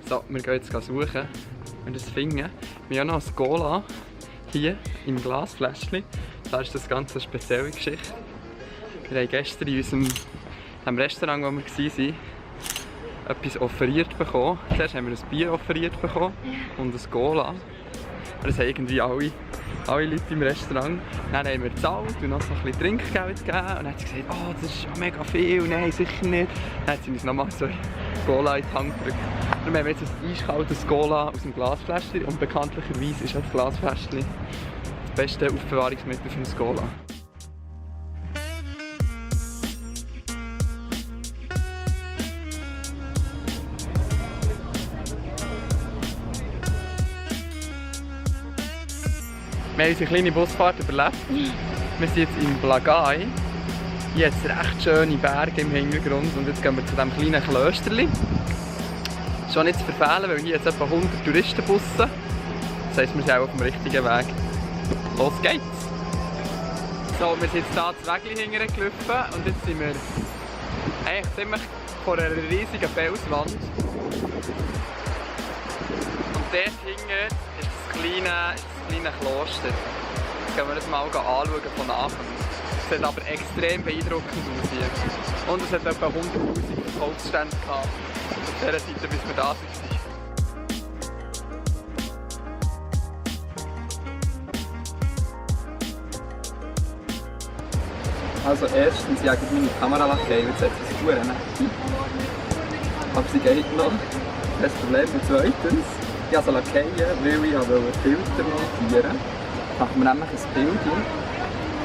So, wir gehen jetzt suchen, wenn wir das finden. Wir haben noch ein Cola hier im Glasfläschchen. Da ist das Ganze eine spezielle Geschichte. Wir haben gestern in unserem Restaurant, wo wir waren, etwas offeriert bekommen. Zuerst haben wir ein Bier offeriert bekommen und ein Cola. Das haben irgendwie alle Leute im Restaurant. Dann haben wir gezahlt und noch so ein bisschen Trinkgeld gegeben. Und dann hat sie gesagt, oh, das ist mega viel. Nein, sicher nicht. Dann hat sie uns nochmal so Cola in die Hand gedrückt. Dann haben wir jetzt ein eiskaltes Cola aus dem Glasfläschchen. Und bekanntlicherweise ist das Glasfläschchen das beste Aufbewahrungsmittel für ein Cola. Wir haben unsere kleine Busfahrt überlebt. Wir sind jetzt in Blagai. Hier hat es recht schöne Berge im Hintergrund und jetzt gehen wir zu diesem kleinen Klösterli. Schon nicht zu verfehlen, weil hier jetzt etwa 100 Touristenbusse. Das heisst, wir sind auch auf dem richtigen Weg. Los geht's! So, wir sind jetzt hier das Wägli hintergelaufen und jetzt sind wir eigentlich ziemlich vor einer riesigen Felswand. Und dort hinten ist das kleine Kloster. Jetzt gehen wir das mal anschauen von nachher. Es sieht aber extrem beeindruckend aus hier. Und es hat etwa 100'000 Holzstände gehabt. Auf dieser Seite, bis wir da waren. Also erstens, ich habe meine Kamera lackiert, jetzt hat sie es gut. Aber sie geht noch. Das Problem ist zweitens, ich habe sie lackiert, weil ich einen Filter montieren wollte. Machen wir nämlich ein Bild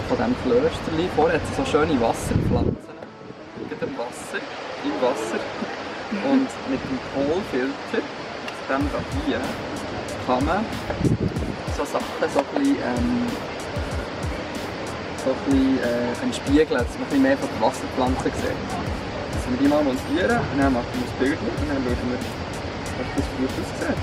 von diesem Klösterli. Vorher hat es so schöne Wasserpflanzen. Im Wasser. Und mit dem Polfilter, dem hier, kann man so Sachen so ein bisschen entspiegeln, dass man ein bisschen mehr von den Wasserpflanzen sieht. Also wir die mal montieren, und dann machen wir das Bild und dann schauen wir, ob das gut aussieht.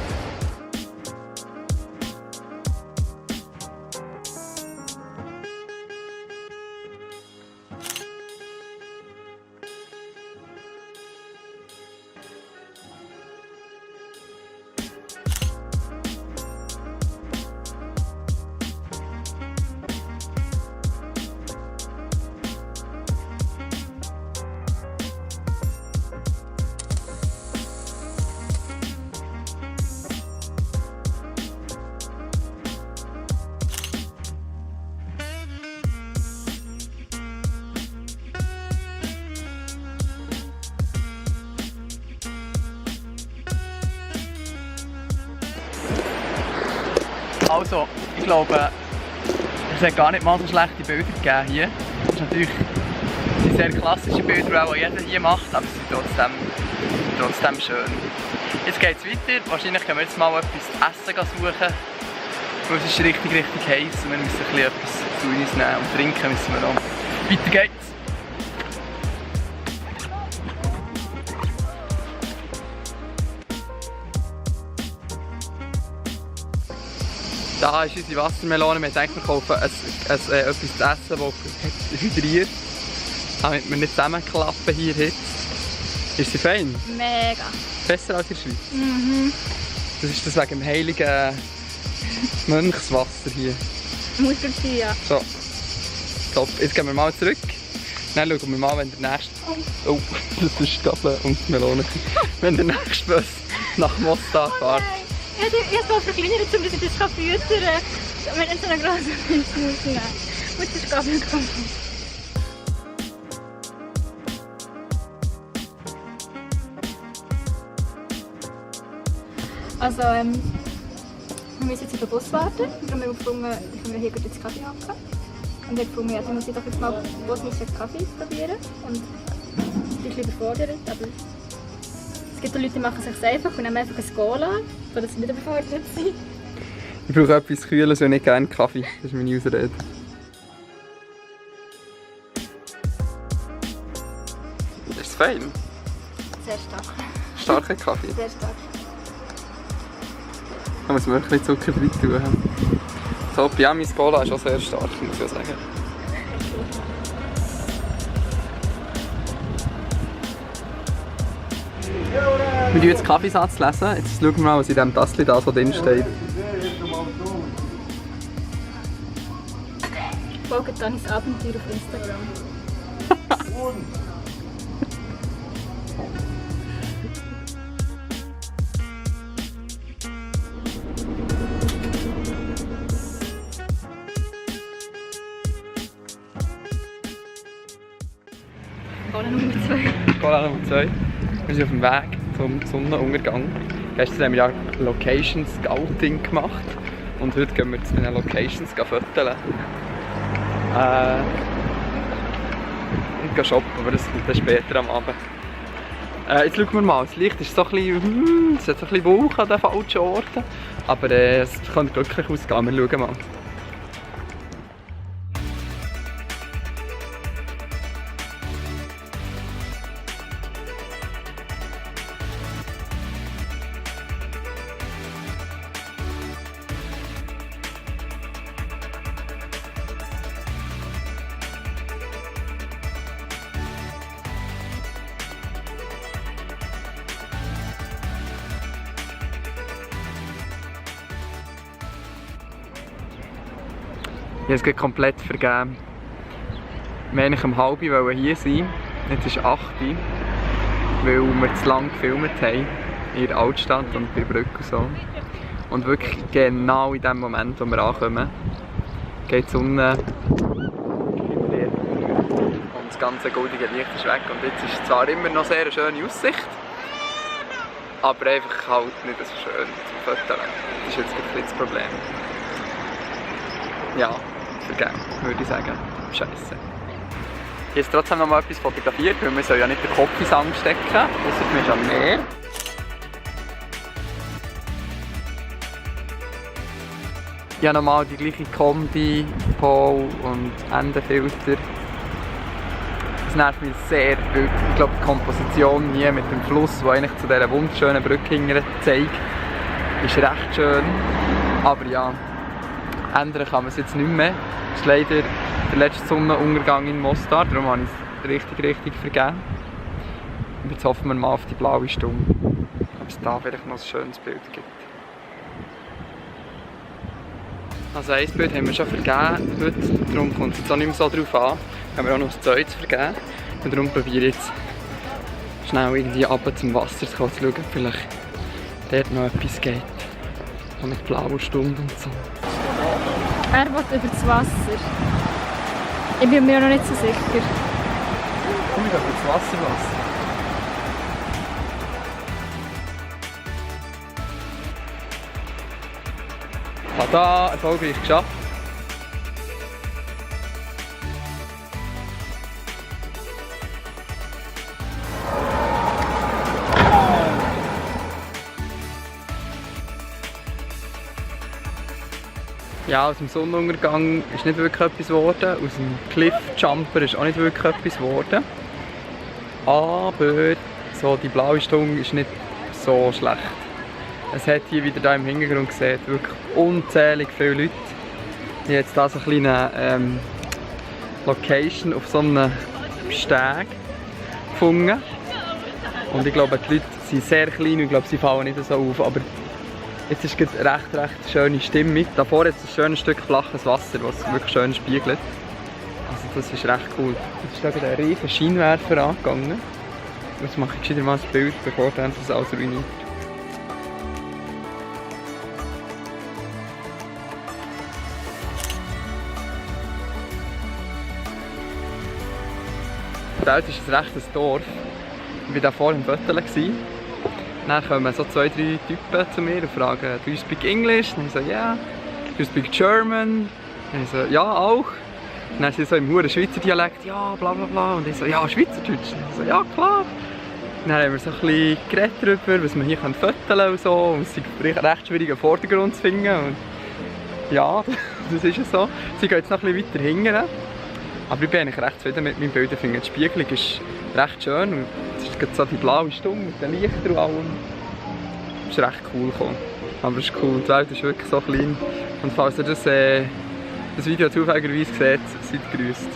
Also, ich glaube, es hat gar nicht mal so schlechte Bilder gegeben hier. Das ist natürlich sehr klassische Bilder, die jeder hier macht, aber sie sind trotzdem schön. Jetzt geht es weiter. Wahrscheinlich können wir jetzt mal etwas zu essen suchen, weil es ist richtig heiß und wir müssen etwas zu uns nehmen und trinken müssen wir noch. Weiter geht's! Da ist unsere Wassermelone. Wir haben eigentlich gekauft, etwas zu essen, das hydriert, damit wir nicht zusammenklappen hier jetzt. Ist sie fein? Mega. Besser als in der Schweiz? Mhm. Das ist das wegen dem heiligen Mönchswasser hier. Muss sein, ja. So. Top. Jetzt gehen wir mal zurück. Dann schauen wir mal, wenn der nächste... Oh, das ist Gabel und Melone. Wenn der nächste Bus nach Mostar fährt. Ich habe so verkleinert, um dass ich das füttern kann. Wir haben so eine grosse Pilze rausnehmen. Und das ist gar nicht gut. Also, wir müssen jetzt auf den Bus warten. Und wir haben gefunden, können wir hier gut ins Kaffee hocken. Und wir haben gefunden, ja, dann muss ich doch jetzt mal bosnischen Kaffee probieren. Und ich bin überfordert, aber es gibt Leute, die machen es sich einfach und nehmen einfach ein Cola, sodass sie nicht überfordert sind. Ich brauche etwas Kühles und nicht gerne Kaffee. Das ist meine Ausrede. Ist es fein? Sehr stark. Starker Kaffee? Sehr stark. Da muss man wirklich Zucker drin tun. So, Piami Cola ist auch sehr stark, muss ich sagen. Wir lesen jetzt den Kaffeesatz. Jetzt schauen wir mal, was in diesem Tassel da so drin steht. Folgt Danis Abenteuer auf Instagram. Cola Nummer 2. Cola Nummer 2. Wir sind auf dem Weg zum Sonnenuntergang. Gestern haben wir ja Location Scouting gemacht und heute gehen wir zu den Locations fotografieren. Und shoppen, aber das kommt dann später am Abend. Jetzt schauen wir mal, das Licht ist so ein bisschen, es hat so ein bisschen Wolken an den falschen Orten, aber es kann glücklich ausgehen, wir schauen mal. Ich habe es komplett vergeben. Wir wollten eigentlich um 6 Uhr hier sein. Jetzt ist 8 Uhr, weil wir zu lange gefilmt haben. In der Altstadt und bei der Brücke und so. Und wirklich genau in dem Moment, wo wir ankommen, geht die Sonne und das ganze goldige Licht ist weg. Und jetzt ist zwar immer noch sehr eine schöne Aussicht, aber einfach halt nicht so schön zum Fotografieren. Das ist jetzt ein bisschen das Problem. Ja, vergeben, würde ich sagen. Scheisse. Ich habe jetzt trotzdem noch mal etwas fotografiert, weil wir sollen ja nicht den Kopf ins Sand stecken, ausser wir sind am Meer. Ich habe nochmal die gleiche Kombi, Pole und Endenfilter. Das nervt mich sehr, weil ich glaube die Komposition hier mit dem Fluss, der eigentlich zu dieser wunderschönen Brücke hinten zeigt, ist recht schön. Aber ja, ändern kann man es jetzt nicht mehr. Das ist leider der letzte Sonnenuntergang in Mostar, darum habe ich es richtig vergeben. Und jetzt hoffen wir mal auf die blaue Stunde, ob es da vielleicht noch ein schönes Bild gibt. Also ein Bild haben wir schon vergeben heute, darum kommt es jetzt auch nicht mehr so drauf an. Haben wir auch noch das Zeug zu vergeben. Und darum probiere ich jetzt schnell irgendwie runter zum Wasser zu schauen, ob vielleicht dort noch etwas geht. Auch mit blauer Stunde und so. Er will über das Wasser. Ich bin mir noch nicht so sicher. Komm, ich gehe über das Wasser. Tada, erfolgreich geschafft. Ja, aus dem Sonnenuntergang ist nicht wirklich etwas geworden, aus dem Cliff Jumper ist auch nicht wirklich etwas geworden. Aber so die blaue Stunde ist nicht so schlecht. Es hat hier wieder da im Hintergrund gesehen, wirklich unzählig viele Leute. Ich habe jetzt hier so eine kleine Location auf so einem Steg gefunden. Und ich glaube, die Leute sind sehr klein und ich glaube, sie fallen nicht so auf. Aber jetzt ist es recht schöne Stimmung. Davor hat es ein schönes Stück flaches Wasser, das wirklich schön spiegelt. Also das ist recht cool. Jetzt ist da gerade ein riesiger Scheinwerfer angegangen. Jetzt mache ich gescheiter mal ein Bild, bevor dann das alles ruiniert. Dort ist es recht ein Dorf. Ich war da vorhin im Böttelen. Dann kommen so 2, 3 Typen zu mir und fragen, «Do you speak English?» Und ich so, «Ja.» «Do you speak German?» Und ich so, «Ja, auch.» Und dann sind sie so im huren Schweizer Dialekt, «Ja, bla bla bla.» Und ich so, «Ja, Schweizerdeutsch?» Und ich so, «Ja, klar.» Und dann haben wir so ein bisschen geredet darüber, was man hier fotografieren und so. Und es ist recht schwierig, einen Vordergrund zu finden. Und ja, das ist so. Sie gehen jetzt noch ein bisschen weiter hinten. Aber ich bin eigentlich recht zufrieden mit meinem Bild. Ich finde, die Spiegelung ist recht schön und es ist gerade so die blaue Stimme mit den Lichtern und allem. Es ist recht cool gekommen. Aber es ist cool, die Welt ist wirklich so klein. Und falls ihr das Video zufälligerweise seht, seid grüßt.